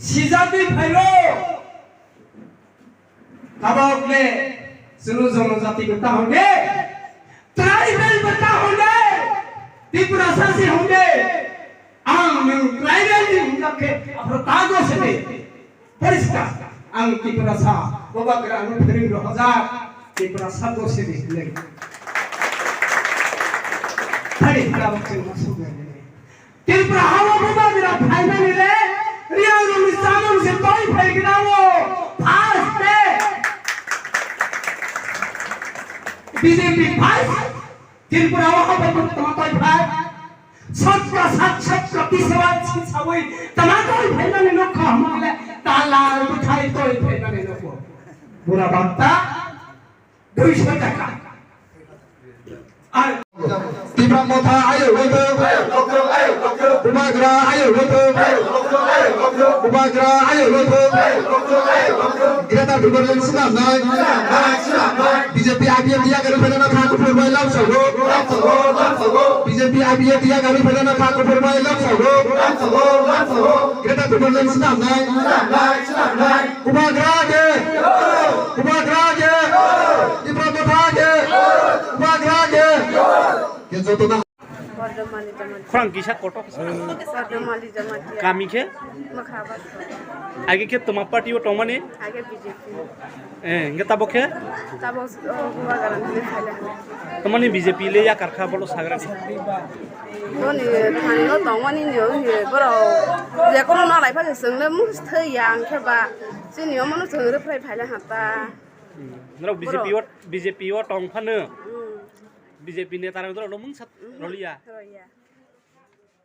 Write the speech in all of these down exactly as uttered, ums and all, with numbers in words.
Sijagwi phaio. Tabok le chwng jonojati bwta hwnde, tribal bwta hwnde, Tiprasa se hwnde. Ang nwng tribal ni hwnjak khe aphuru ta go sidi. Poriskar, ang Tiprasa, Bubagra ano phereng rohorjak, Tiprasa go sidi hwnwi. Thani tabok chwng ma sugwi. Tripura hao Bubagra phaimani le, Riang rokni chamung se toi phai gwnao, first te. B J P first, Tripura hao Bubagra tama toi phai. Sabka saath, sabka biswas, si sawi tama toi phaimani nokha hamle, tala bwthai toi phaimani nokho. Bura bakta, Duiso taka. Ar Tipra Motha ayo loto. Bubagra ayo loto. Bubagra ayo loto. Greater Tipraland swnamnai. B J P I P F T yakarwi phainani kha kuphur bai lamsogo. B J P I P F T yakarwi phainani kha kuphur bai lamsogo. Greater Tipraland swnamnai. Bubagra ke! Bubagra ke! Tipra Motha ke! Bubagra ke! Ke joto na Bordomali Jamatia. Khorang kisa kotok. Bordomali Jamatia. Kami khe? Makhabar. Age khe toma party o tongmani? Age B J P. Eh, hingke tabok khe? Tabok, oh, Bubagra ni phaile. Tamani B J P le yakar kha bolo sagra. Boni thani o tongmani ni o ye borok je kono nalai pha se chwng le mus thai ya ang khe ba chini omo no chwng rw phai phaile ha ta. Hmm. Norok B J P o, B J P o tong phano. Hmm. B J P neta rok norok no mungsa roliya. Roliya.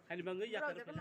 Haini bangwi yakar phai.